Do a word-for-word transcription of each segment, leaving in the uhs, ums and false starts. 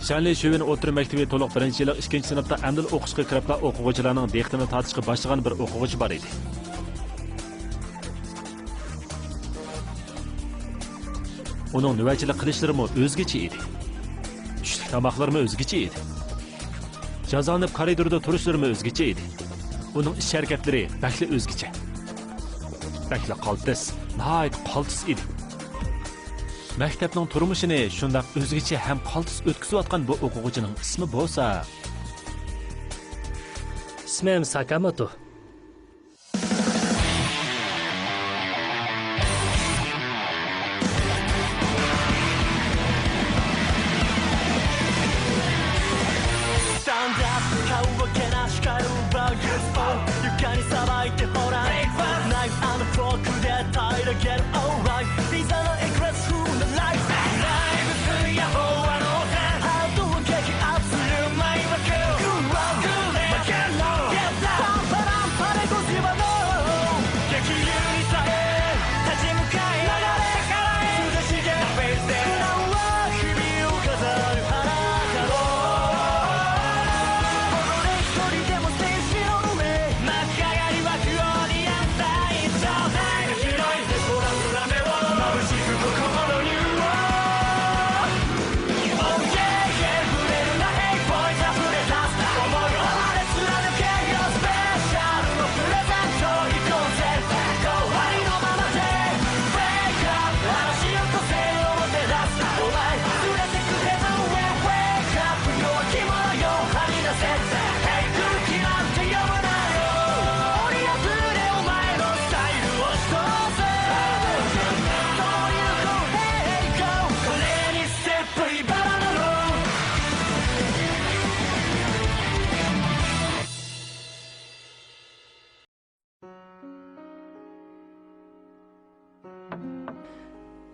چەنلى شۈۋېن ئوتتۇرا مەكتىپى تولۇق بىرىنچى يىللىق ئىككىنچى سىنىپتا ئەمدىلا ئوقۇشقا كىرىپلا ئوقۇغۇچىلارنىڭ دىققىتىنى تارتىشقا باشلىغان بىر ئوقۇغۇچى بار ئىدى. ئۇنىڭ نۆۋەتچىلىك قىلىشلىرىمۇ ئۆزگىچە ئىدى. چۈشلۈك تاماقلىرىمۇ ئۆزگىچە ئىدى. جازالىنىپ كارىدوردا تۇرۇشلىرىمۇ ئۆزگىچە ئىدى. ئۇنىڭ ئىش ھەرىكەتلىرى بەكلا ئۆزگىچە. بەكلا قالتىس، ناھايىتى قالتىس ئىدى. مەكتەپنىڭ تۇرمۇشىنى شۇنداق ئۆزگىچە ھەم قالتىس ئۆتكۈزۈۋاتقان بۇ ئوقۇغۇچىنىڭ ئىسمى بولسا، ئىسمىم ساكاموتو.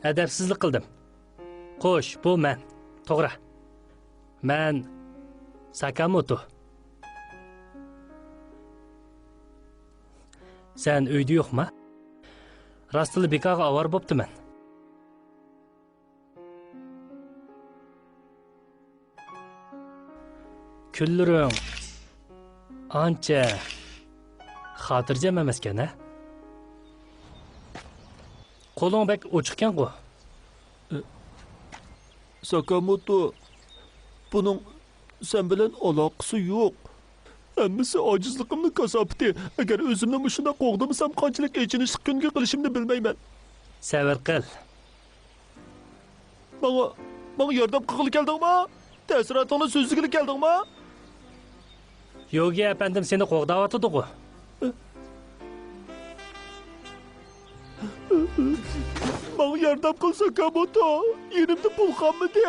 ئەدەپسىزلىك قىلدىم. خوش، بۇ مەن. توغرا. مەن ساكاموتو. سەن ئۆيدە يوقما؟ راستلا بىكارغا ئاۋارە بوپتىمەن. كۈنلىرىڭ ئانچە خاتىرجەم ئەمەسكەن، ھە؟ قولۇڭ بەك ئوچۇقكەنغۇ؟ ساكاموتو، بۇنىڭ سەن بىلەن ئالاقىسى يوق. ھەممىسى ئاجىزلىقىمنىڭ كاساپىتى. ئەگەر ئۆزۈمنى مۇشۇنداق قوغدىمىسام، قانچىلىك ئېچىنىشلىق كۈنگە قېلىشىمنى بىلمەيمەن. سەۋر قىل. ماڭا، ماڭا ياردەم قىلغىلى كەلدىڭما؟ تەسىراتىڭنى سۆزلىگىلى كەلدىڭما؟ يوگى ئەپەندىم سېنى قوغداۋاتىدىغۇ. ماڭا ياردەم قىل، ساكاموتو. يېنىمدا پۇل قالمىدى.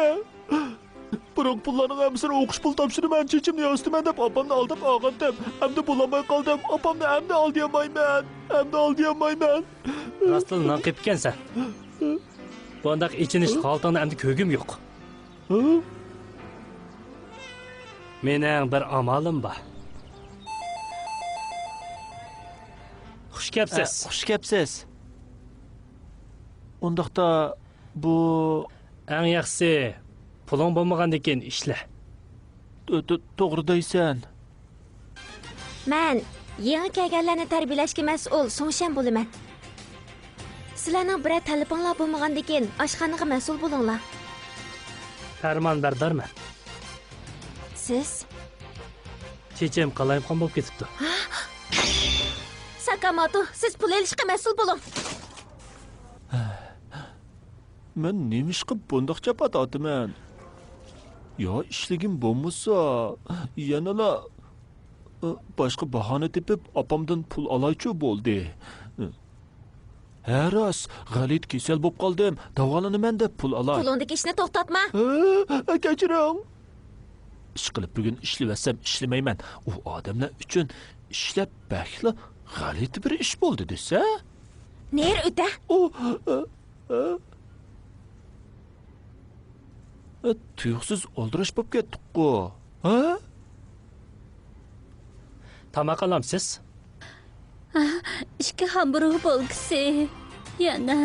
بۇرۇنقى پۇللارنىڭ ھەممىسىنى ئوقۇش پۇلى تاپشۇرىمەن، چېچىمنى ياسىتىمەن دەپ ئاپامنى ئالداپ ئالغانتىم. ئەمدى بولالماي قالدىم. ئاپامنى ئەمدى ئالدىيالمايمەن. ئەمدى ئالدىيالمايمەن. راستلا نان قېپىكەنسەن. بۇنداق ئېچىنىشلىق ھالىتىڭنى ئەمدى كۆرگۈم يوق. ھە؟ مېنىڭ بىر ئامالىم بار. خۇش كەپسىز. ئە، خۇش كەپسىز. ئۇنداقتا بۇ ئەڭ ياخشىسى، پۇلۇڭ بولمىغاندىكىن ئىشلە. تو-، تو-، توغرا دەيسەن. مەن يېڭى كەلگەنلەرنى تەربىيەلەشكە مەسئۇل سۇڭشەن بولىمەن. سىلەرنىڭ بىرەر تەلىپىڭلار بولمىغاندىكىن، ئاشخانىغا مەسئۇل بولۇڭلار. پەرمانبەردارمەن. سىز؟ چېچىم قالايمىقان بولۇپ كېتىپتۇ. ساكاموتو، سىز پۇل ئېلىشقا مەسئۇل بولۇڭ. مەن نېمىشقا بۇنداق جاپا تارتىمەن؟ يا ئىشلىگۈم بولمىسا، يەنىلا، ئى، باشقا باھانە تېپىپ، ئاپامدىن پۇل ئالايچۇ بولدى. ھە، راست، غەلىتە كېسەل بولۇپ قالدىم، داۋالىنىمەن دەپ پۇل ئالاي. قولۇڭدىكى ئىشنى توختاتما. ھە، كەچۈرۈڭ. ئىشقىلىپ، بۈگۈن ئىشلىۋەتسەم ئىشلىمەيمەن. ئۇ ئادەملەر ئۈچۈن ئىشلەپ بەكلا غەلىتە بىر ئىش بولدى دېسە. نېرى ئۆتە. ئۇ، ئە، ئە، ئە، تۇيۇقسىز ئالدىراش بولۇپ كەتتۇققۇ. ھە؟ تاماق ئالامسىز؟ ئىككى ھامبۇرگېر بولكىسى، يەنە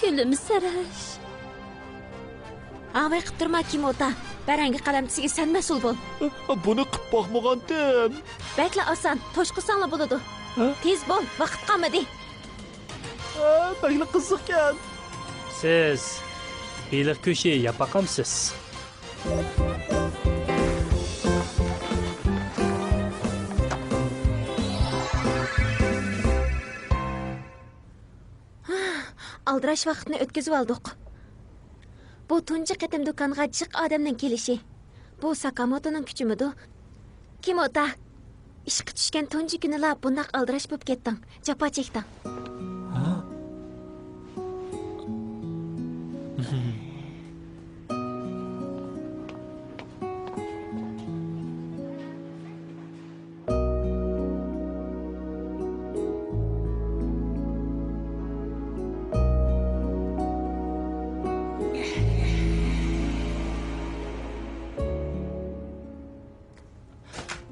كۈلۈمسىرەش. ئاۋاي قىپ تۇرما، كىموتا. بەرەڭگى قەلەمچىسىگە سەن مەسئۇل بول. بۇنى قىپ باقمىغانتىم. بەكلا ئاسان، توشقۇزساڭلا بولىدۇ. ھە؟ تېز بول، ۋاقىت قالمىدى. ھە، بەكلا قىزىقكەن. سىز بېلىق گۆشى يەپ باقامسىز؟ ئالدىراش ۋاقىتنى ئۆتكۈزۈۋالدۇق. بۇ تۇنجى قېتىم دۇكانغا جىق ئادەمنىڭ كېلىشى. بۇ ساكاموتونىڭ كۈچىمىدۇ؟ كىموتا، ئىشقا چۈشكەن تۇنجى كۈنىلا بۇنداق ئالدىراش بولۇپ كەتتىڭ، جاپا چەكتىڭ. ھە؟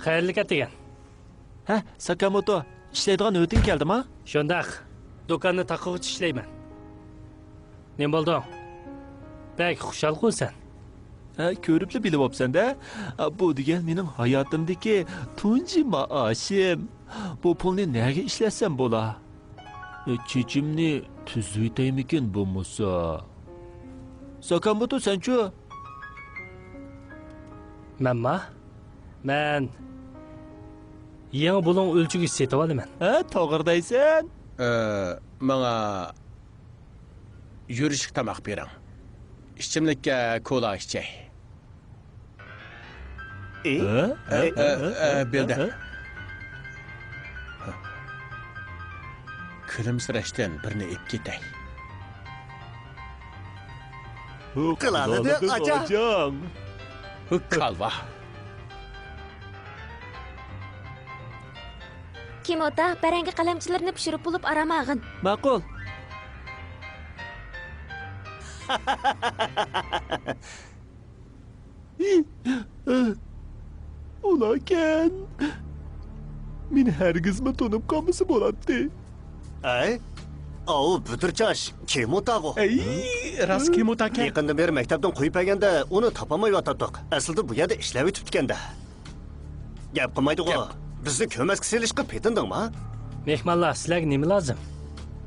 قەيەرلىك ئەتىگەن؟ ھە، ساكاموتو، ئىشلەيدىغان نۆۋىتىڭ كەلدىما؟ شۇنداق، دۇكاننى تاقىغۇچە ئىشلەيمەن. نېمە بولدۇڭ؟ بەك خۇشالغۇ سەن. ھە، كۆرۈپلا بىلىۋاپسەن-دە. بۇ دېگەن مېنىڭ ھاياتىمدىكى تۇنجى مائاشىم. بۇ پۇلنى نەگە ئىشلەتسەم بولا؟ چېچىمنى تۈزىۋېتەيمىكىن بولمىسا؟ ساكاموتو، سەنچۇ؟ مەنما؟ مەن يېڭى بۇلۇڭ ئۆلچىگۈچ سېتىۋالىمەن. ھە، توغرا دەيسەن. ئە، ماڭا يۈرۈشلۈك تاماق بېرىڭ. ئىچىملىككە كولا ئىچەي. ئى؟ ھە؟ ئە، ئە، ئە، بىلدىم. ھە؟ كۈلۈمسىرەشتىن بىرنى ئېلىپ كېتەي. قىلالىدى، ئاچا. كالۋا. كىموتا، بەرەڭگى قەلەمچىلىرىنى پىشۇرۇپ بولۇپ ئارام ئالغىن. ماقۇل. ئۇلاركەن. مېنى ھەرگىزمۇ تونۇپ قالمىسا بولاتتى. ئەي، ئاۋۇ بۈدۈرچاش كىموتاغۇ. ئەي، راست كىموتاكەن. يېقىندىن بېرى مەكتەپتىن قويۇپ بەرگەندە ئۇنى تاپالمايۋاتاتتۇق. ئەسلىدە بۇ يەردە ئىشلەۋېتىپتىكەن-دە. گەپ قىلمايدىغۇ. گەپ. بىزنى كۆمەسكە سېلىشقا پېتىندىڭما؟ مېھمانلار، سىلەرگە نېمە لازىم؟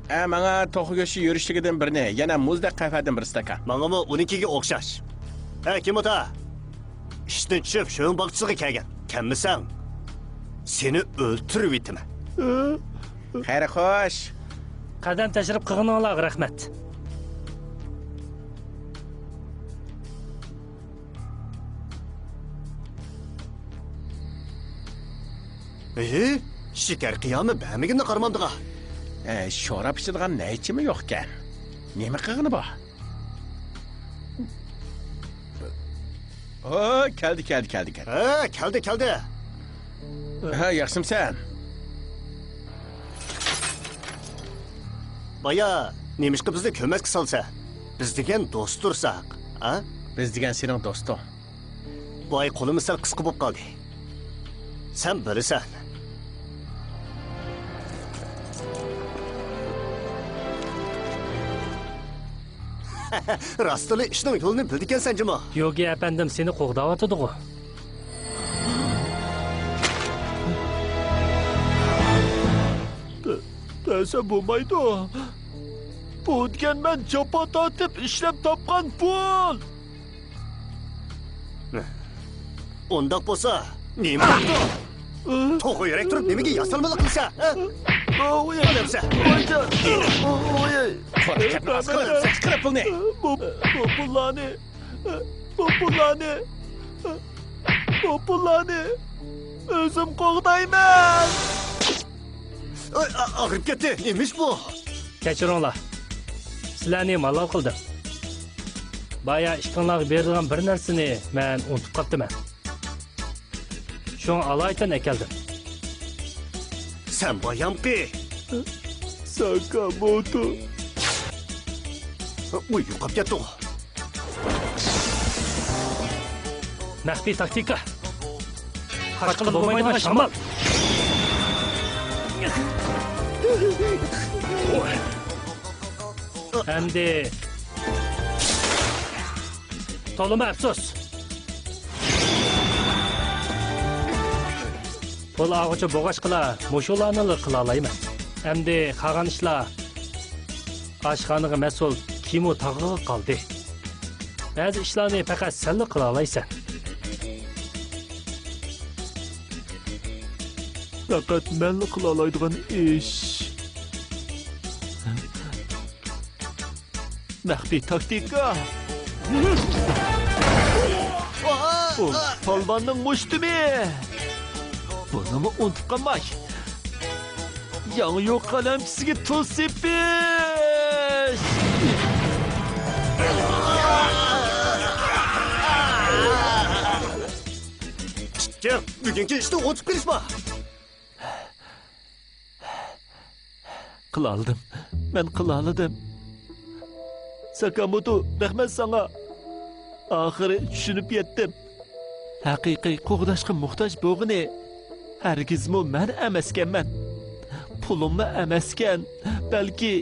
ئە، ماڭا توخۇ گۆشى يۈرۈشلۈكىدىن بىرنى، يەنە مۇزدەك قەھۋەدىن بىر ئىستاكان. ماڭىمۇ ئون ئىككىگە ئوخشاش. ھە، كىموتا! ئىشتىن چۈشۈپ، شۆڭ باغچىسىغا كەلگەن. كەلمىسەڭ، سېنى ئۆلتۈرۈۋېتىمەن. خەير خوش. قەدەم تەشرىپ قىلغىنىڭلارغا رەھمەت. ئېھى، شېكەر قىيامى بەرمىگىنىنى قارىمامدىغا. ئە، شوراب ئىچىدىغان نەيچىمۇ يوقكەن. نېمە قىلغىنى بار؟ ھو، كەلدى، كەلدى، كەلدى، كەلدى. ھە، كەلدى، كەلدى. ھە، ياخشىمسەن؟ بايا نېمىشقا بىزنى كۆمەسكە سالسا؟ بىز دېگەن دوستتۇرساق، ھە؟ بىز دېگەن سېنىڭ دوستۇڭ. بۇ ئاي قولىمىز سەل قىسقا بولۇپ قالدى. سەن بىلىسەن. راستلا ئىشنىڭ يولىنى بىلىدىكەنسەن جۇمۇ. يوگى ئەپەندىم سېنى قوغداۋاتىدىغۇ. دە-، دەسە بولمايدۇ. بۇ دېگەن مەن جاپا تارتىپ ئىشلەپ تاپقان پۇل. ئۇنداق بولسا، نېمە بوپتۇ؟ توخۇ يۈرەك تۇرۇپ نېمىگە ياسالمىلىق قىلىسەن، ھە؟ ئادەمسەن. قورقۇپ كەتمە، ئاز قىلىپ، قىلىپ پۇلنى. بۇ، بۇ پۇللارنى، بۇ پۇللارنى، بۇ پۇللارنى ئۆزۈم قوغدايمەن. ئاي، ئا-، ئاغرىپ كەتتى. نېمىش بۇ؟ كەچۈرۈڭلار. سىلەرنى مالال قىلدىم. بايا ئىككىڭلارغا بېرىدىغان بىر نەرسىنى مەن ئۇنتۇپ قاپتىمەن. شۇڭا ئالايىتەن ئەكەلدىم. سەن بايامقى؟ ساكاموتو. ئۇ يوقاپ كەتتىغۇ. مەخپىي تاكتىكا. قاچقىلى بولمايدىغان شامال. ئەمدى تولىمۇ ئەپسۇس. پۇل ئالغۇچى بولغاچقىلا مۇشۇلارنىلا قىلالايمەن. ئەمدى قالغان ئىشلار ئاشخانىغا مەسئۇل كىمۇ تاغىغا قالدى. بەزى ئىشلارنى پەقەت سەنلا قىلالايسەن. پەقەت مەنلا قىلالايدىغان ئىش. مەخپىي تاكتىكا. ئۇ پالۋاننىڭ مۇشتۇمى. بۇنىمۇ ئۇنتۇپ قالماي. ياڭيۇ قەلەمچىسىگە تۇز سېپىش. چىق، بۈگۈنكى ئىشتىن ئۇنتۇپ قېلىشما. قىلالىدىم. مەن قىلالىدىم. ساكاموتو، رەھمەت ساڭا. ئاخىرى چۈشىنىپ يەتتىم. ھەقىقىي قوغداشقا موھتاج بولغىنى ھەرگىزمۇ مەن ئەمەسكەنمەن. پۇلۇممۇ ئەمەسكەن، بەلكى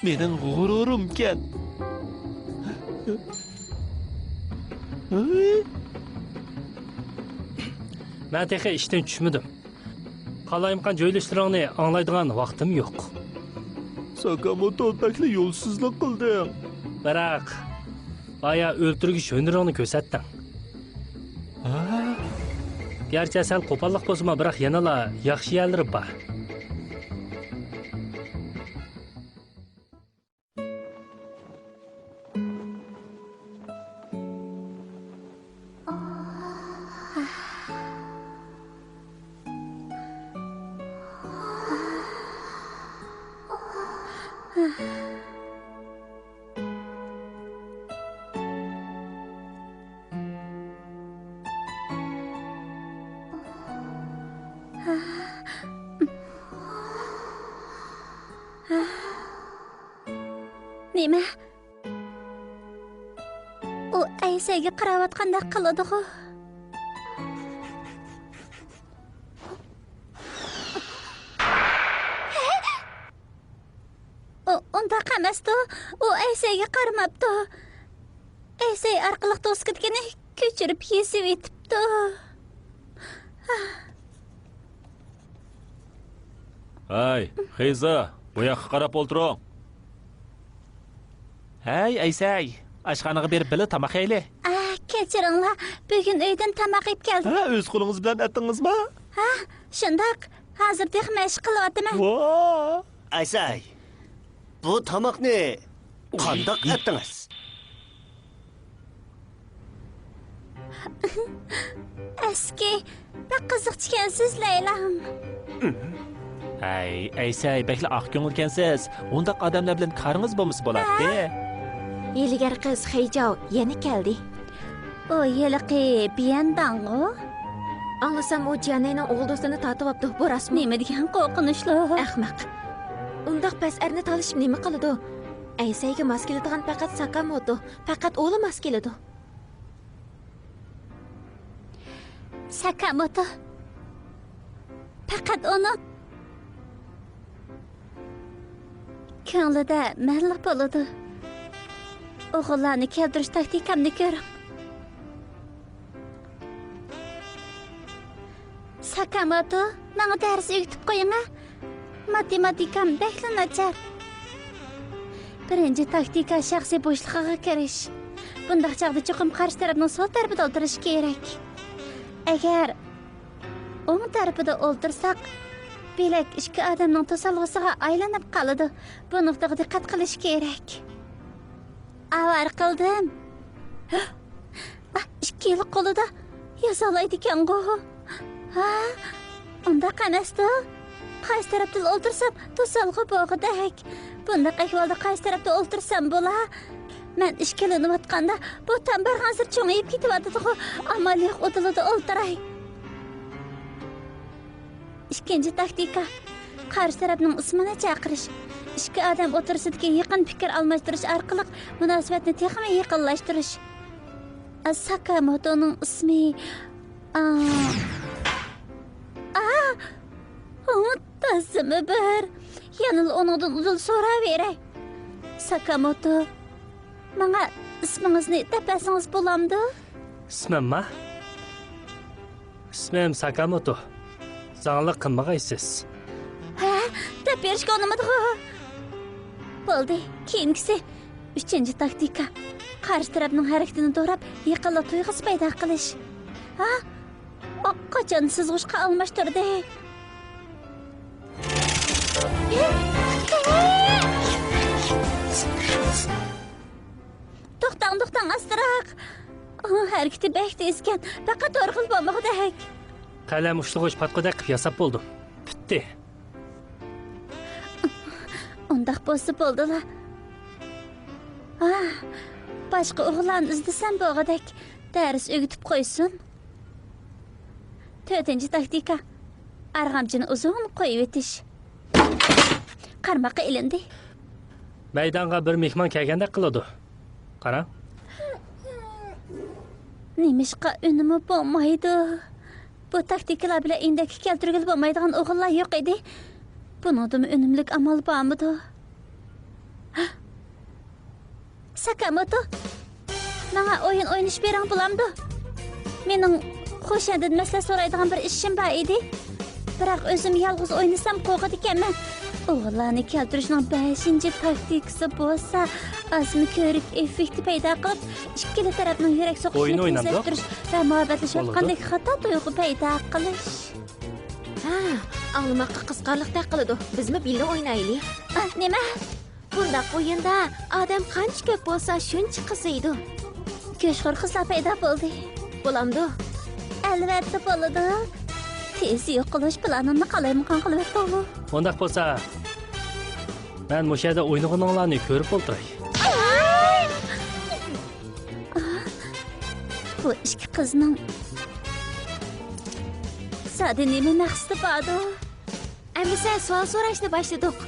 مېنىڭ غۇرۇرۇمكەن. مەن تېخى ئىشتىن چۈشمىدىم. قالايمىقان جۆيلۈشلىرىڭنى ئاڭلايدىغان ۋاقتىم يوق. ساكاموتو، بەكلا يولسىزلىق قىلدىڭ. بىراق، بايا ئۆلتۈرگۈچ ھۈنىرىڭنى كۆرسەتتىڭ. ھە؟ گەرچە سەل قوپاللىق بولسىمۇ، بىراق يەنىلا ياخشى يەرلىرى بار. نېمە؟ ئۇ ئەيسەيگە قاراۋاتقاندەك قىلىدىغۇ. ئۇ ئۇنداق ئەمەستۇ. ئۇ ئەيسەيگە قارىماپتۇ. ئەيسەي ئارقىلىق دوسكىدىكىنى كۆچۈرۈپ يېزىۋېتىپتۇ. ھەي، خېزا، بۇ ياققا قاراپ ئولتۇرۇڭ. ھەي، ئەيسەي، ئاشخانىغا بېرىپ بىللە تاماق يەيلى. ئا، كەچۈرۈڭلار، بۈگۈن ئۆيدىن تاماق يەپ كەلدىم. ھە، ئۆز قولىڭىز بىلەن ئەتتىڭىزما؟ ھە، شۇنداق، ھازىر تېخى مەشىق قىلىۋاتىمەن. ۋا! ئەيسەي، بۇ تاماقنى قانداق ئەتتىڭىز؟ ئەسكى، بەك قىزىقچىكەنسىز، لەيلام. ھەي، ئەيسەي، بەكلا ئاق كۆڭۈلكەنسىز. ئۇنداق ئادەملەر بىلەن كارىڭىز بولمىسا بولاتتى. ھە؟ ھىيلىگەر قىز خېيجاۋ يەنە كەلدى. ئۇ ھېلىقى بيەنداڭغۇ؟ ئاڭلىسام، ئۇ جيەنەينىڭ ئوغۇل دوستىنى تارتىۋاپتۇ. بۇ راستمۇ؟ نېمە دېگەن قورقۇنچلۇق. ئەخمەق. ئۇنداق پەس ئەرنى تالىشىپ نېمە قىلىدۇ؟ ئەيسەيگە ماس كېلىدىغان پەقەت ساكاموتو. پەقەت ئۇلا ماس كېلىدۇ. ساكاموتو. پەقەت ئۇنىڭ كۆڭلىدە مەنلا بولىدۇ. ئوغۇللارنى كەلتۈرۈش تاكتىكامنى كۆرۈڭ. ساكاموتو، ماڭا دەرس ئۆگىتىپ قويۇڭ ھە. ماتېماتىكام بەكلا ناچار. بىرىنچى تاكتىكا شەخسىي بوشلۇقىغا كىرىش. بۇنداق چاغدا چوقۇم قارشى تەرەپنىڭ سول تەرىپىدە ئولتۇرۇش كېرەك. ئەگەر ئوڭ تەرىپىدە ئولتۇرساق، بىلەك ئىككى ئادەمنىڭ توسالغۇسىغا ئايلىنىپ قالىدۇ. بۇ نۇقتىغا دىققەت قىلىش كېرەك. ئاۋارە قىلدىم. ئىككىلا قولىدا يازالايدىكەنغۇ. ھا، ئۇنداق ئەمەستۇ. قايسى تەرەپتىلا ئولتۇرسام، توسالغۇ بولغۇدەك. بۇنداق ئەھۋالدا قايسى تەرەپتە ئولتۇرسام بولا؟ مەن ئىككىلىنىۋاتقاندا، بۇ تام بارغانسېرى چوڭىيىپ كېتىۋاتىدىغۇ. ئامال يوق، ئۇدۇلىدا ئولتۇراي. ئىككىنچى تاكتىكا، قارشى تەرەپنىڭ ئىسمىنى چاقىرىش. ئىككى ئادەم ئوتتۇرىسىدىكى يېقىن پىكىر ئالماشتۇرۇش ئارقىلىق مۇناسىۋەتنى تېخىمۇ يېقىنلاشتۇرۇش. ساكاموتونىڭ ئىسمى، ئا، ئا، ئۇ تازىمۇ بىر. يەنىلا ئۇنىڭدىن ئۇدۇل سوراۋېرەي. ساكاموتو. ماڭا ئىسمىڭىزنى دەپ بەرسىڭىز بولامدۇ؟ ئىسمىمما؟ ئىسمىم ساكاموتو. زاڭلىق قىلمىغايسىز. ھە؟ دەپ بېرىشكە ئۇنىمىدىغۇ؟ بولدى، كېيىنكىسى. ئۈچىنچى تاكتىكا. قارشى تەرەپنىڭ ھەرىكىتىنى دوراپ، يېقىنلا تۇيغۇسى پەيدا قىلىش. ھە؟ ئاققاچان سىزغۇچقا ئالماشتۇردى. توختاڭ، توختاڭ، ئاستىراق. ئۇنىڭ ھەرىكىتى بەك تېزكەن، پەقەت ھورغىلى بولمىغۇدەك. قەلەم ئۇشلىغۇچ پاتقۇدەك قىلىپ ياساپ بولدۇم. پۈتتى. ئۇنداق بولسا بولدىلا. ھا، باشقا ئوغۇللارنى ئىزدىسەم بولغۇدەك. دەرس ئۆگىتىپ قويسۇن. تۆتىنچى تاكتىكا. ئارغامچىنى ئۇزۇن قويۇۋېتىش. قارماققا ئېلىندى. مەيدانغا بىر مېھمان كەلگەندەك قىلىدۇ. قاراڭ. نېمىشقا ئۈنۈمى بولمايدۇ؟ بۇ تاكتىكىلار بىلەن ئىندەككە كەلتۈرگىلى بولمايدىغان ئوغۇللار يوق ئىدى. بۇنىڭدىمۇ ئۈنۈملۈك ئامال بارمىدۇ؟ ساكاموتو، ماڭا ئويۇن ئوينىشىپ بېرىڭ بولامدۇ؟ مېنىڭ خوشەندىن مەسلىھەت سورايدىغان بىر ئىشىم بار ئىدى. بىراق ئۆزۈم يالغۇز ئوينىسام قورقىدىكەنمەن. ئوغۇللارنى كەلتۈرۈشنىڭ بەشىنچى تاكتىكىسى بولسا، ئازمۇ كۆرۈك ئېففېكتى پەيدا قىلىپ، ئىككىلا تەرەپنىڭ يۈرەك سوقۇشىنى ئويۇن ئوينامدۇق؟ تېزلەشتۈرۈش ۋە مۇھەببەتلىشىۋاتقاندەك خاتا تۇيغۇ پەيدا قىلىش. ھە، ئاڭلىماققا قىزىقارلىقتەك قىلىدۇ. بىزمۇ بىللە ئوينايلى. ئا، نېمە؟ بۇنداق ئويۇندا ئادەم قانچە كۆپ بولسا، شۇنچە قىزىيدۇ. گۆشخور قىزلار پەيدا بولدى. بولامدۇ؟ ئەلۋەتتە بولىدۇ. تېز يوقىلىش پىلانىمنى قالايمىقان قىلىۋەتتىڭغۇ. ئۇنداق بولسا، مەن مۇشۇ يەردە ئوينىغىنىڭلارنى كۆرۈپ ئولتۇراي. بۇ ئىككى قىزنىڭ زادى نېمە مەقسىتى باردۇ؟ ئەمىسە سوئال سوراشنى باشلىدۇق.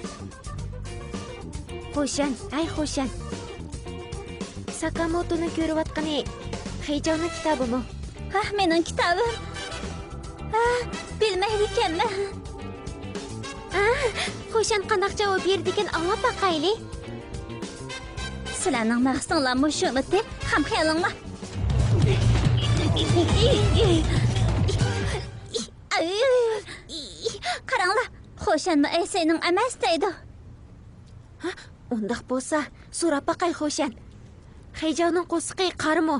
خوشەن، ھەي خوشەن. ساكاموتونىڭ كۆرۈۋاتقىنى خېيجاۋنىڭ كىتابىمۇ؟ ھە، مېنىڭ كىتابىم. ھە، بىلمەيدىكەنمەن. ھە، خوشەن قانداق جاۋاب بېرىدىكەن ئاڭلاپ باقايلى. سىلەرنىڭ مەقسىتىڭلار مۇشۇمىتى؟ خام خىيالىڭلار. قاراڭلار، خوشەنمۇ ئەيسەينىڭ ئەمەس دەيدۇ. ھە؟ ئۇنداق بولسا، سوراپ باقاي خوشەن. خېيجاۋنىڭ قورسىقى قارىمۇ؟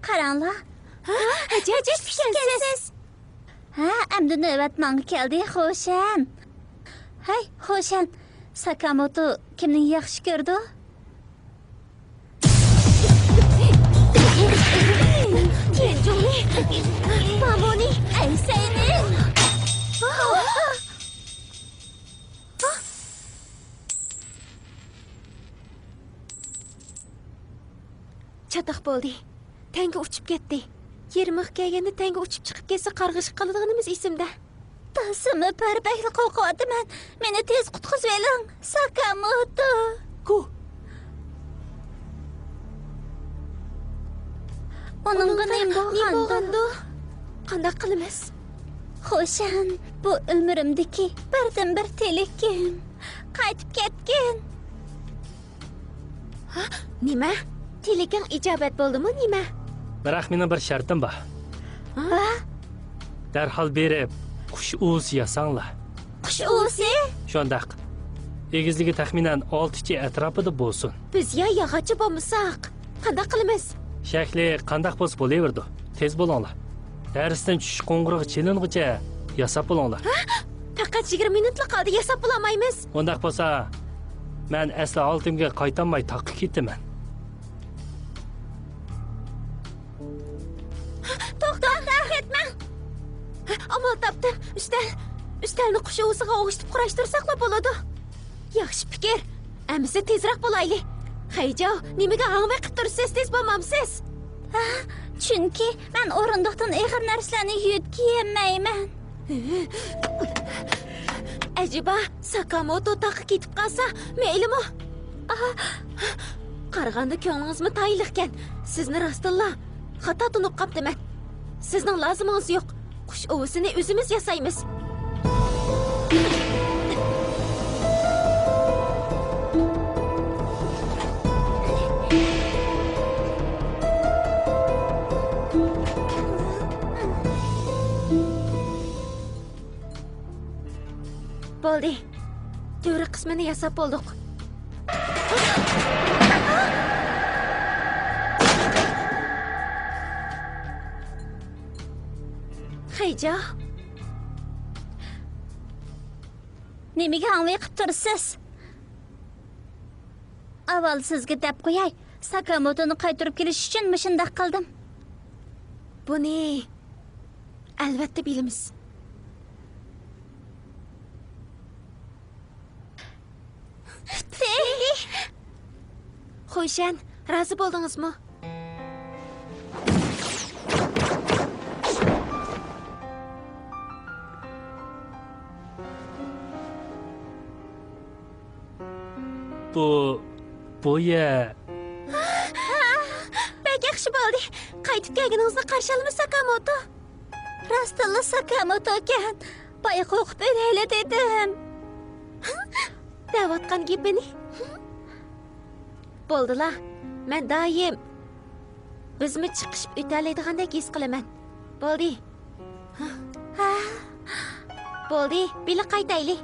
قاراڭلار. ھە؟ ئەجەب ئىكەنسىز. ھە، ئەمدى نۆۋەت ماڭا كەلدى، خوشەن. ھەي، خوشەن، ساكاموتو كىمنى ياخشى كۆرىدۇ؟ تيەنجۇڭنى، مامۇنى، ئەيسەينى. چاتاق بولدى. تەڭگە ئۇچۇپ كەتتى. يېرىمىغا كەلگەندە تەڭگە ئۇچۇپ چىقىپ كەتسە قارغىشقا قالىدىغىنىمىز ئېسىمدە. تازىمۇ بىر بەكلا قورقۇۋاتىمەن. مېنى تېز قۇتقۇزۇۋېلىڭ، ساكاموتو. كۇ. ئۇنىڭغا نېمە بولغاندۇ؟ قانداق قىلىمىز؟ خوشەن، بۇ ئۆمرۈمدىكى بىردىنبىر تىلىكىم. قايتىپ كەتكىن. ھە؟ نېمە؟ تىلىكىڭ ئىجابەت بولدىمۇ نېمە؟ بىراق مېنىڭ بىر شەرتىم بار. ھە؟ دەرھال بېرىپ، قۇش ئۇۋىسى ياساڭلار. قۇش ئۇۋىسى؟ شۇنداق. ئېگىزلىكى تەخمىنەن ئالتە چى ئەتراپىدا بولسۇن. بىز يا ياغاچچى بولمىساق، قانداق قىلىمىز؟ شەكلى قانداق بولسا بولۇۋېرىدۇ. تېز بولۇڭلار. دەرستىن چۈشۈش قوڭغۇرىقى چېلىنغۇچە ياساپ بولۇڭلار. ھە؟ پەقەت يىگىرمە مىنۇتلا قالدى، ياساپ بولالمايمىز. ئۇنداق بولسا، مەن ئەسلى ھالىتىمگە قايتالماي تاغقا كېتىمەن. توختاڭ، كەتمەڭ. ئامال تاپتىم. ئۈستەل، ئۈستەلنى قۇش ئۇۋىسىغا ئوخشىتىپ قۇراشتۇرساقلا بولىدۇ. ياخشى پىكىر. ئەمىسە تېزرەك بولايلى. خەيجاۋ، نېمىگە ھاڭۋېقىپ تۇرىسىز، تېز بولمامسىز؟ ھە، چۈنكى مەن ئورۇندۇقتىن ئېغىر نەرسىلەرنى يۆتكىيەلمەيمەن. ئەجەبا، ساكاموتو تاغقا كېتىپ قالسا مەيلىمۇ؟ ئاھ. قارىغاندا كۆڭلىڭىزمۇ تايىنلىقكەن. سىزنى راستتىنلا خاتا تونۇپ قاپتىمەن. سىزنىڭ لازىمىڭىز يوق. قۇش ئۇۋىسىنى ئۆزىمىز ياسايمىز. تۈۋرۈك قىسمىنى ياساپ بولدۇق. خېجا. نېمىگە ھاڭۋېقىپ تۇرىسىز؟ ئاۋۋال سىزگە دەپ قوياي، ساكاموتونى قايتۇرۇپ كېلىش ئۈچۈن مۇشۇنداق قىلدىم. بۇنى ئەلۋەتتە بىلىمىز. پۈتتى. خوشەن، رازى بولدىڭىزمۇ؟ بۇ، بۇ يەر. بەك ياخشى بولدى. قايتىپ كەلگىنىڭىزنى قارشى ئالىمىز، ساكاموتو. راستتىنلا ساكاموتوكەن. بايا قورقۇپ ئۆلەيلى دېدىم. دەۋاتقان گېپىنى. بولدىلا، مەن دائىم بىزمۇ چىقىشىپ ئۆتەلەيدىغاندەك ھېس قىلىمەن. بولدى. بولدى، بىللە قايتايلى.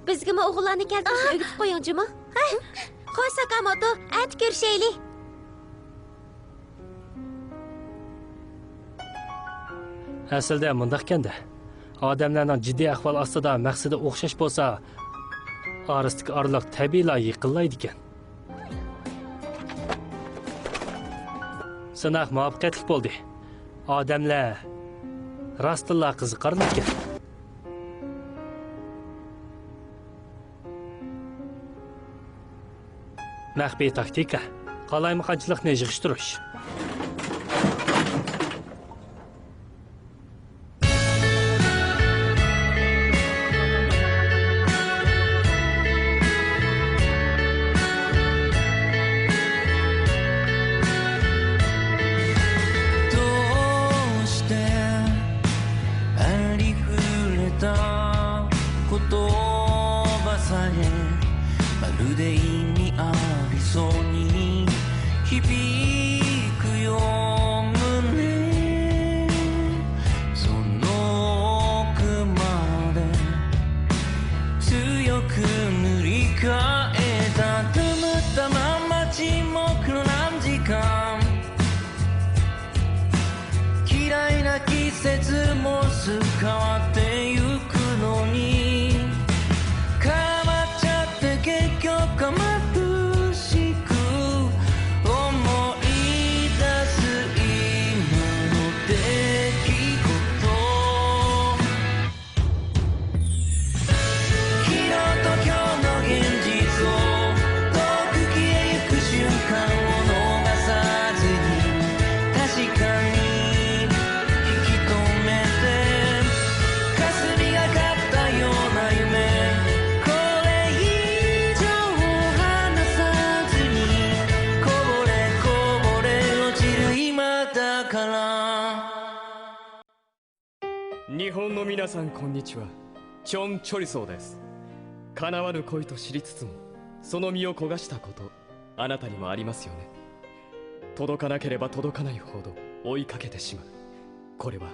بىزگىمۇ ئوغۇللارنى كەلتۈرۈشنى ئۆگىتىپ قويۇڭ جۇمۇ. خوش، ساكاموتو، ئەتە كۆرۈشەيلى. ئەسلىدە مۇنداقكەن-دە، ئادەملەرنىڭ جىددىي ئەھۋال ئاستىدا مەقسىتى ئوخشاش بولسا، ئارىسىدىكى ئارىلىق تەبىئىيلا يېقىنلايدىكەن. سىناق مۇۋەپپەقىيەتلىك بولدى. ئادەملەر راستتىنلا قىزىقارلىقكەن. مەخپىي تاكتىكا، قالايمىقانچىلىقنى يىغىشتۇرۇش. 「ありふれた言葉さえ、まるで意味ありそうに響くよ胸その奥まで強く塗り替えた」「たまたま沈黙の何時間」「嫌いな季節もすっかわってゆくのに」「かまっちゃって結局かまぶしく思い出す今の出来事」「昨日と今日の現実を遠く消えゆく瞬間を逃さずに」「確かに引き止めて」「霞がかったような夢」「これ以上離さずに」「こぼれこぼれ落ちる今だから」 日本の皆さん、こんにちは。チョン・チョリソーです。叶わぬ恋と知りつつも、その身を焦がしたこと、あなたにもありますよね。届かなければ届かないほど追いかけてしまう。これは、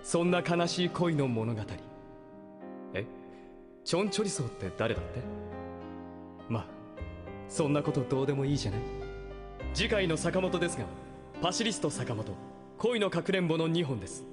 そんな悲しい恋の物語。え？チョン・チョリソーって誰だって？まあ、そんなことどうでもいいじゃない？次回の坂本ですが、パシリスト坂本、恋のかくれんぼのにほんです。